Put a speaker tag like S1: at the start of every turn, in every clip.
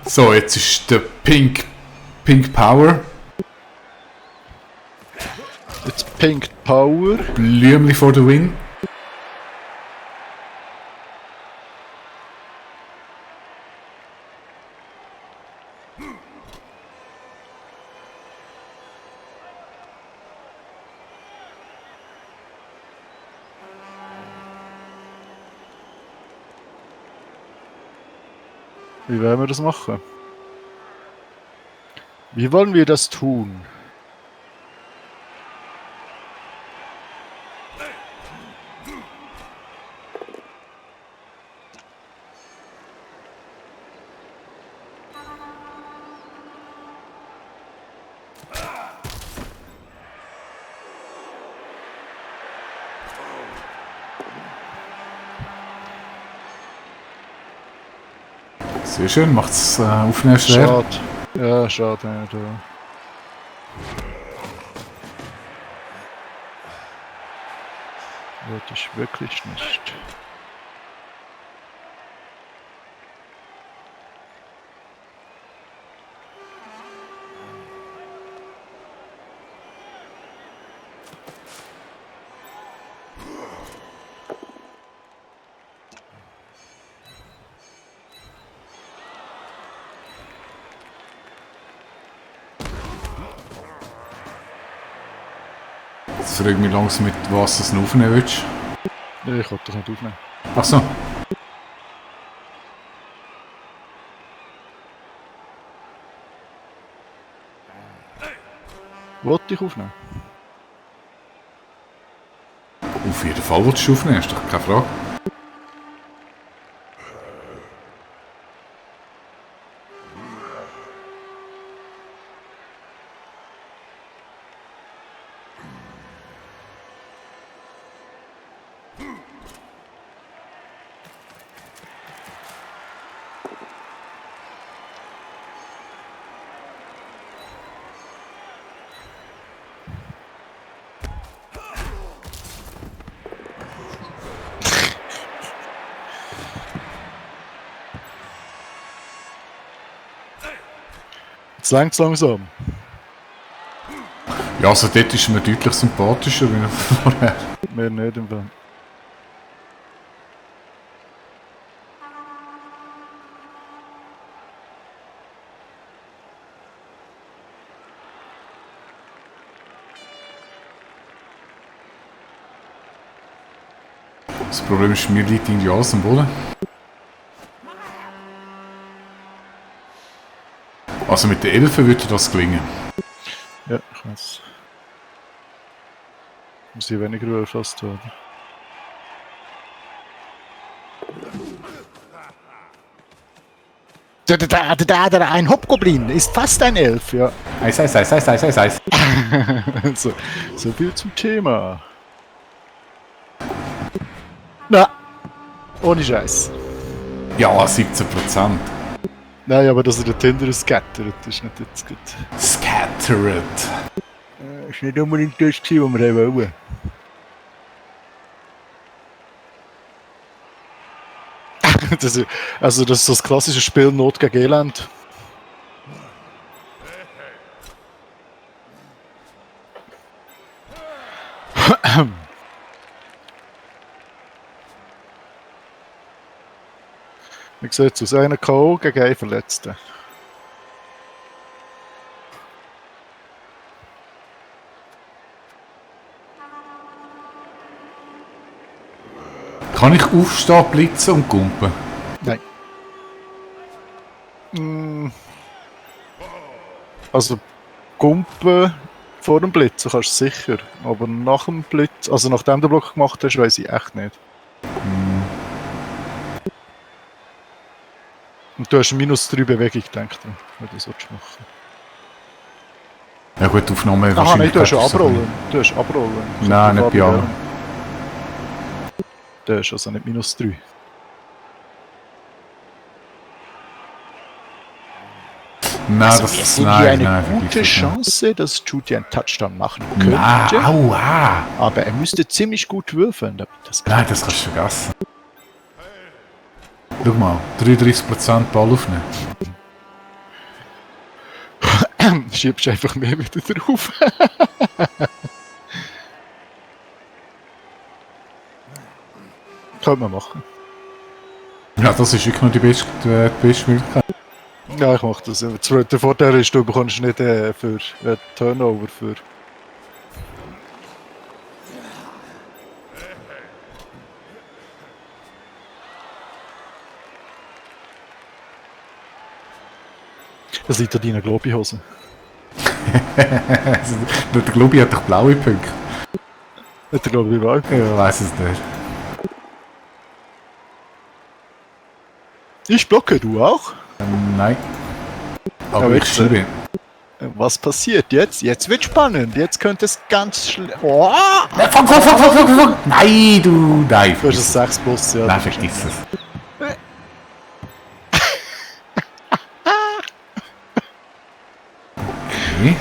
S1: So, jetzt ist der Pink Power.
S2: Jetzt Pink Power.
S1: Blümli for the win.
S2: Wie werden wir das machen? Wie wollen wir das tun?
S1: Sehr schön, macht es Aufnehmen schwer.
S2: Schade. Ja, schade. Ja, da. Wollte ich wirklich nicht.
S1: Jetzt frage ich mich langsam, mit was du es noch aufnehmen willst.
S2: Ja, ich wollte das nicht aufnehmen.
S1: Ach so.
S2: Wollte ich aufnehmen?
S1: Auf jeden Fall willst du aufnehmen, ist doch keine Frage.
S2: Jetzt längt's langsam.
S1: Ja, also dort ist mir deutlich sympathischer wie vorher.
S2: Mehr nicht im Fall.
S1: Das Problem ist, mir liegt irgendwie alles am Boden. Also mit den Elfen würde das gelingen.
S2: Ja, ich weiß. Muss ich weniger Ruhe fast haben. Ein Hobgoblin ist fast ein Elf, ja.
S1: Eis.
S2: So viel zum Thema. Na, ohne Scheiß.
S1: Ja, 17%.
S2: Nein, aber dass er den Tinder scattert, ist nicht jetzt gut.
S1: Scattered.
S2: Ist nicht unbedingt das, was wir wollen. Das ist so das klassische Spiel Not gegen Elend. Wie sieht es aus? Einer K.O. gegen einen Verletzten.
S1: Kann ich aufstehen, blitzen und kumpen?
S2: Nein. Also, Kumpen vor dem Blitzen kannst du sicher. Aber nach dem Blitz, also nachdem du den Block gemacht hast, weiß ich echt nicht. Und du hast -3 Bewegung, denke ich, wenn du das machen willst.
S1: Ja gut, Aufnahme
S2: Aha, nein, du hast
S1: ist so
S2: abrollen. Du hast abrollen.
S1: Nein, nicht bei allen.
S2: Du hast also nicht -3.
S1: Nein,
S2: Also,
S1: das
S2: wir
S1: ist
S2: sehen hier eine
S1: nein,
S2: gute Chance, dass Judy einen Touchdown machen könnte.
S1: Nein, aua!
S2: Aber er müsste ziemlich gut würfeln, damit das
S1: Nein, das kannst du vergessen. Schau mal, 33% Ball aufnehmen.
S2: schiebst du einfach mehr wieder drauf. Könnte man machen.
S1: Ja, das ist wirklich noch die beste Möglichkeit.
S2: Ja, ich mache das. Der Vorteil ist, du bekommst nicht für Turnover für. Das liegt an deiner Globi-Hose.
S1: Der Globi hat doch blaue Punkte.
S2: Hat er, glaube ich, überall.
S1: Ich weiß es nicht.
S2: Ich blocke, du auch?
S1: Nein. Aber
S2: Ja,
S1: ich schiebe.
S2: Was passiert jetzt? Jetzt wird spannend. Jetzt könnte es ganz schnell. Oh!
S1: Fuck! Nein, du! Nein,
S2: Du hast es 6 plus, ja.
S1: Nein, vergiss es. Okay.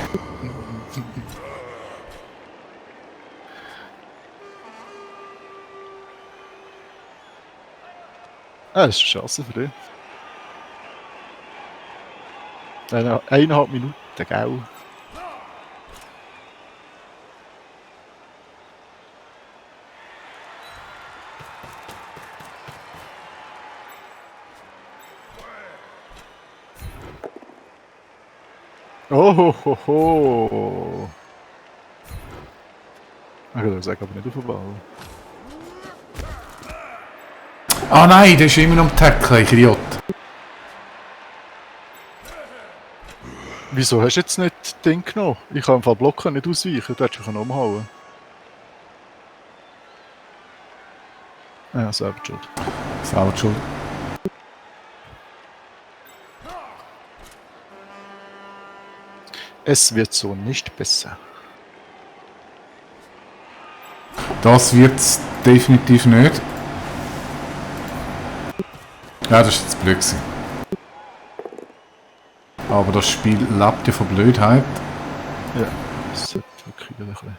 S2: Ah, das ist eine Chance für dich. 1,5 Minuten, gell? Oh, ho, ho, ho. Ich würde sagen, aber nicht auf den Ball.
S1: Ah nein, der ist immer noch am Tackle, ich Idiot.
S2: Wieso hast du jetzt nicht das Ding genommen? Ich kann im Fall blocken, nicht ausweichen. Du hättest dich umhauen. Ja, selber schuld.
S1: Selber schuld.
S2: Es wird so nicht besser.
S1: Das wird's definitiv nicht. Ja, das ist jetzt blöd gewesen. Aber das Spiel lebt ja von Blödheit.
S2: Ja, das sollte wirklich ein bisschen.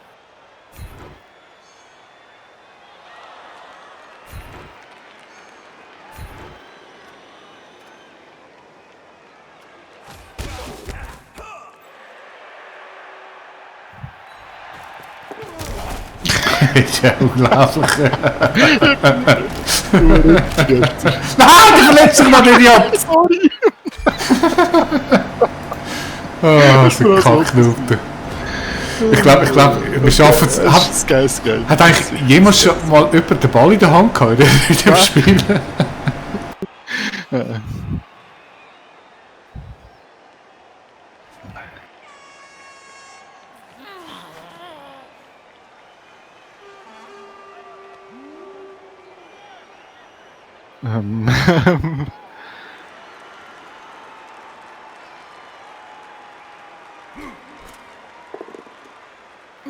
S1: Ist ja unglaublich.
S2: Nein,
S1: Nein, der verletzt sich noch, der Idiot!
S2: sorry!
S1: Oh, das sind Kacknuten. Ich glaube, wir schaffen es.
S2: Das ist geil.
S1: Hat eigentlich jemand schon mal jemand den Ball in der Hand gehabt in dem Spiel?
S2: Ähm,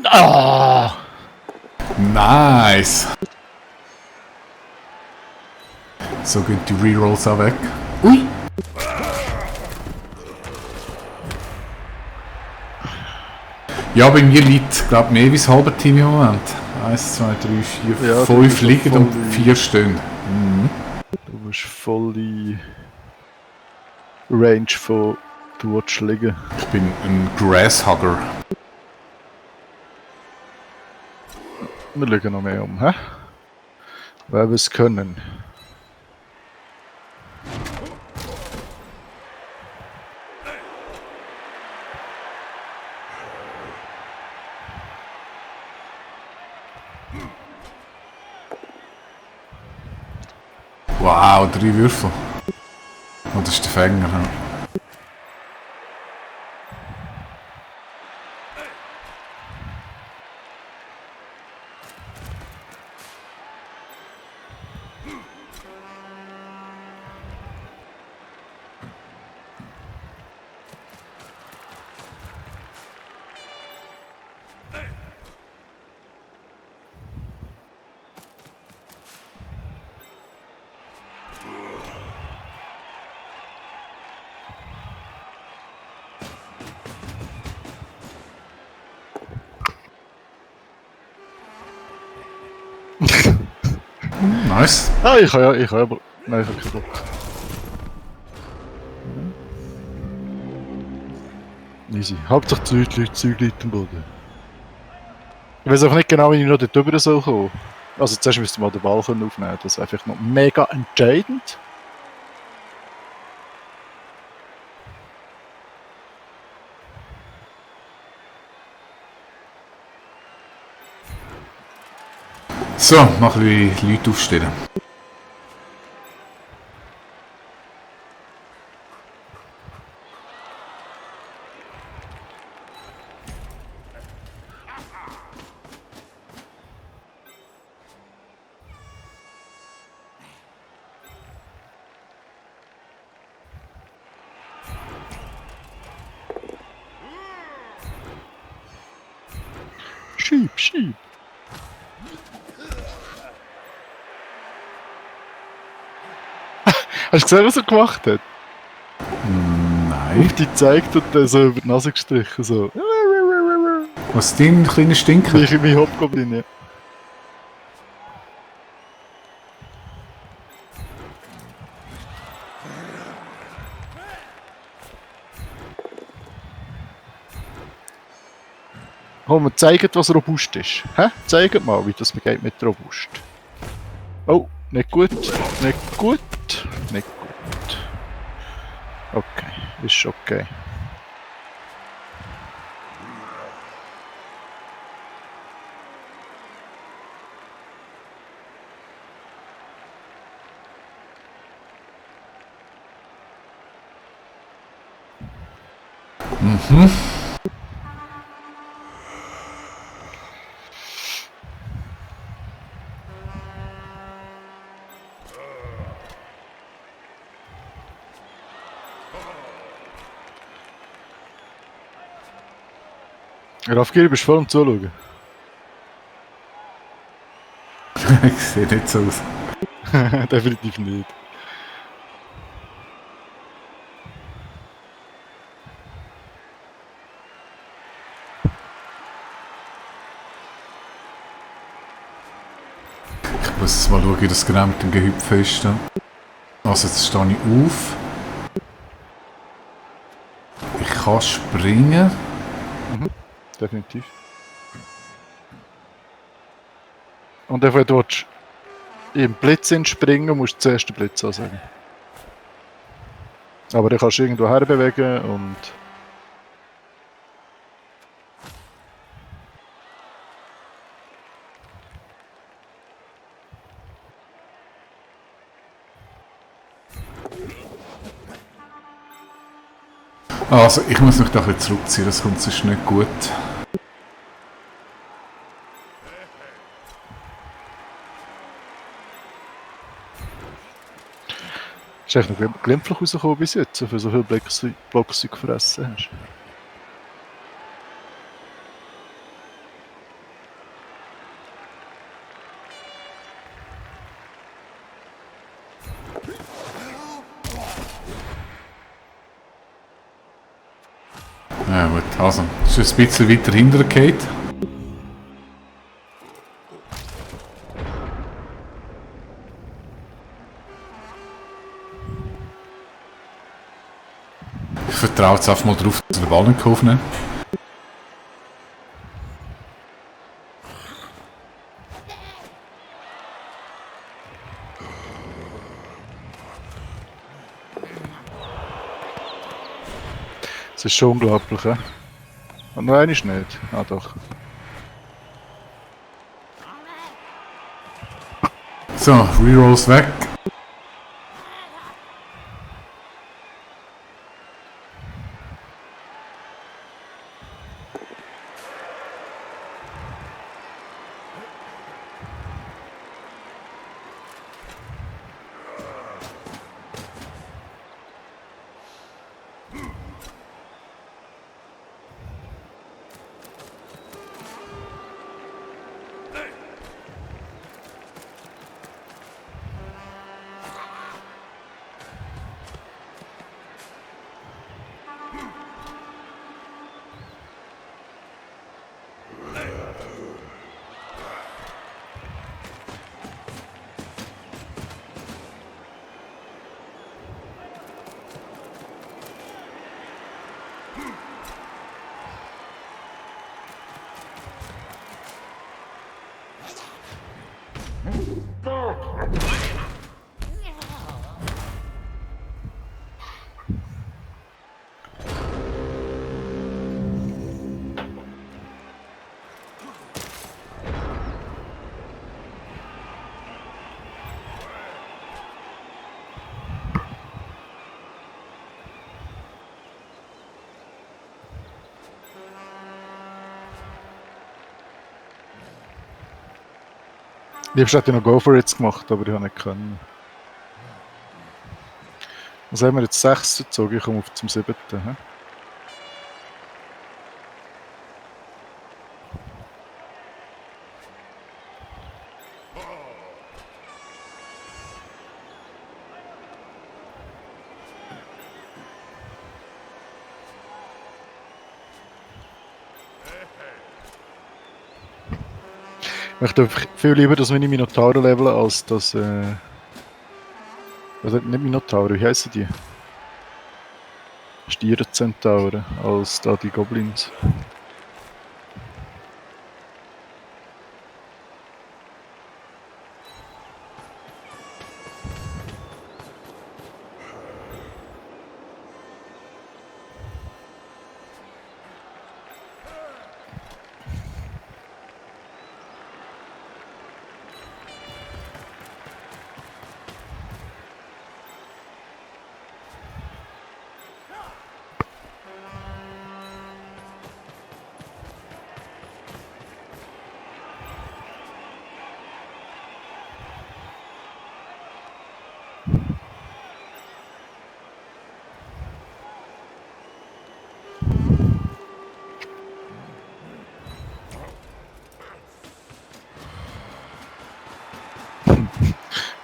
S2: Ah!
S1: Nice! So gehen die Rerolls auch weg. Ui! Ja, bei mir liegt, glaube ich, mehr wie das halbe Team im Moment. 1, 2, 3, 4,
S2: Ja,
S1: 5
S2: du
S1: liegen
S2: bist
S1: und
S2: voll
S1: 4 stehen.
S2: Du bist voll Range von du willst liegen.
S1: Ich bin ein Grasshugger.
S2: Wir schauen noch mehr um, hä? Weil wir es können.
S1: Wow, 3 Würfel. Und das ist der Fänger. Ja. Nice.
S2: Ah, ich habe ja. Nein, ich habe keinen Bock. Easy. Hauptsache die Zeug liegt am Boden. Ich weiß auch nicht genau, wie ich noch dort drüber soll kommen. Also zuerst müsste man den Ball aufnehmen können. Das ist einfach noch mega entscheidend.
S1: So, noch ein bisschen Leute aufstellen.
S2: Schieb. Hast du gesehen, was er gemacht hat?
S1: Nein.
S2: Auf die gezeigt und dann so über die Nase gestrichen. So.
S1: Was ist dein kleiner Stinker?
S2: Ich mein Hobgoblin, ja. Komm, wir zeigen, was robust ist. Hä? Zeigt mal, wie das geht mit robust. Oh, nicht gut. Okay, ist okay. Rafgiri, bist du voll am Zuschauen?
S1: Sieht nicht so aus.
S2: Definitiv nicht.
S1: Ich muss mal schauen, wie das genau mit dem Gehüpfen ist. Da. Also jetzt stehe ich auf. Ich kann springen.
S2: Definitiv. Und wenn du im Blitz springen musst du zuerst den Blitz ansagen. Aber dann kannst du irgendwo herbewegen und...
S1: Also ich muss mich da ein bisschen zurückziehen, das kommt sonst nicht gut.
S2: Ist echt noch glimpflich rausgekommen bis jetzt, für so viele Blocks du gefressen hast.
S1: Ja gut, also ist ein bisschen weiter hinten geht. Ich vertraue jetzt einfach mal drauf, dass wir den Ball nicht aufnehmen.
S2: Das ist schon unglaublich, ja? Und noch einmal nicht. Ah doch.
S1: So, Rerolls weg.
S2: Liebst hätte ich noch Go for It gemacht, aber ich habe nicht können. Was haben wir jetzt? 6 gezogen, ich komme auf zum 7. He? Ich möchte viel lieber, dass meine Minotaure leveln, als dass. Also nicht Minotaure, wie heissen die? Stierenzentauren, als da die Goblins.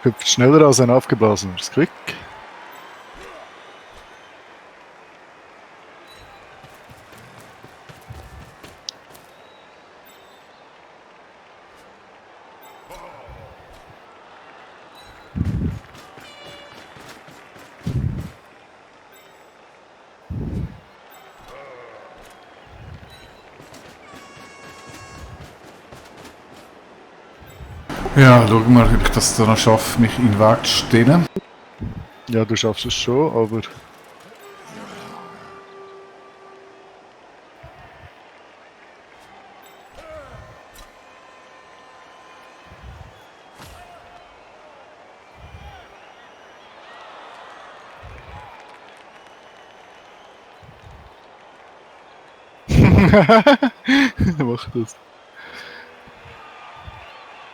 S2: Hüpft schneller als ein aufgeblasener Squick.
S1: Ja, schauen wir, ob ich das dann noch schaffe, mich in den Weg zu stellen.
S2: Ja, du schaffst es schon, aber. Mach das.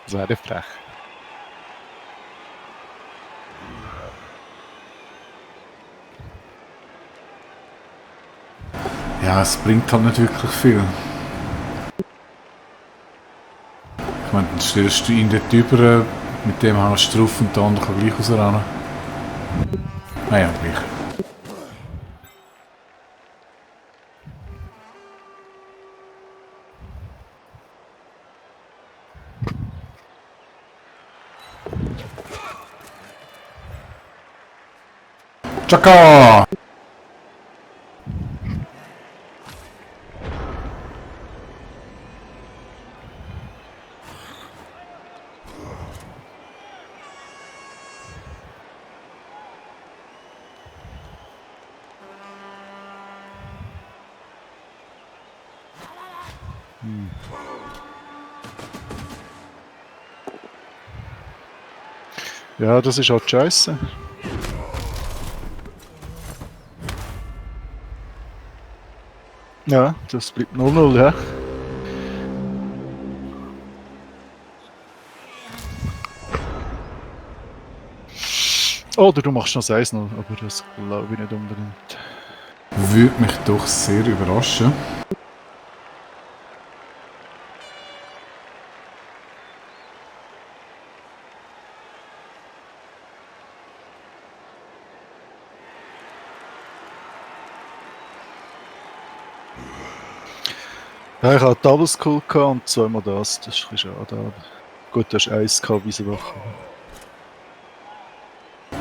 S2: Das wäre frech.
S1: Ja, es bringt halt nicht wirklich viel. Ich meine, dann stellst du ihn dort über, mit dem hast du drauf und der andere kann gleich rausrennen. Naja, gleich. Chaka!
S2: Ja, das ist halt scheiße. Ja, das bleibt 0-0, ja. Oder du machst noch 1-0, aber das glaube ich nicht unbedingt.
S1: Würde mich doch sehr überraschen.
S2: Ja, ich hatte Double Skull und zweimal das. Das ist ein bisschen schade. Aber gut, du hast 1 gehabt, diese Woche.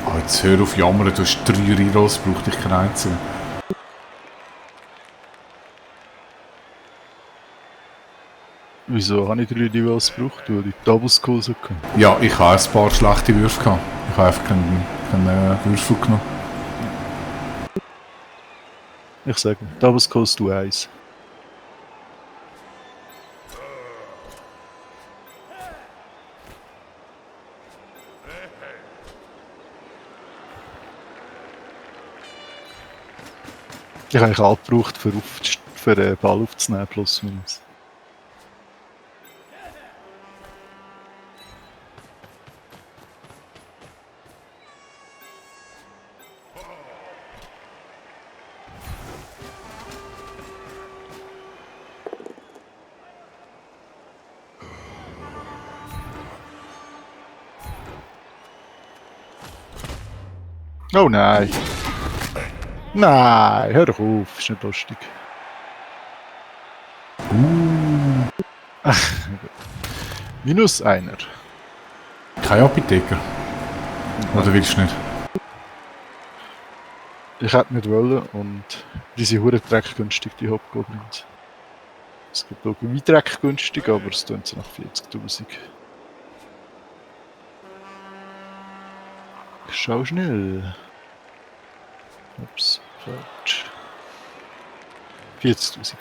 S1: Oh, jetzt hör auf jammern, du hast 3 Rerolls, braucht dich keinen einzigen.
S2: Wieso habe ich 3 Levels gebraucht, weil die Double Skulls hatte?
S1: Ja, ich habe ein paar schlechte Würfe gehabt. Ich habe einfach keinen Würfel genommen.
S2: Ich sage, Double Skulls du 1. Ich habe eigentlich alle gebraucht, für den Ball aufzunehmen, plus minus. Oh nein! Nein, hör doch auf, ist nicht lustig. Minus einer.
S1: Kein Apotheker. Oder willst du nicht?
S2: Ich hätte nicht wollen und die sind hure dreckgünstig, die Hobgoblins. Es gibt auch wie dreckgünstig, aber es tun sie nach 40.000. Schau schnell. Ups, falsch. 40.000.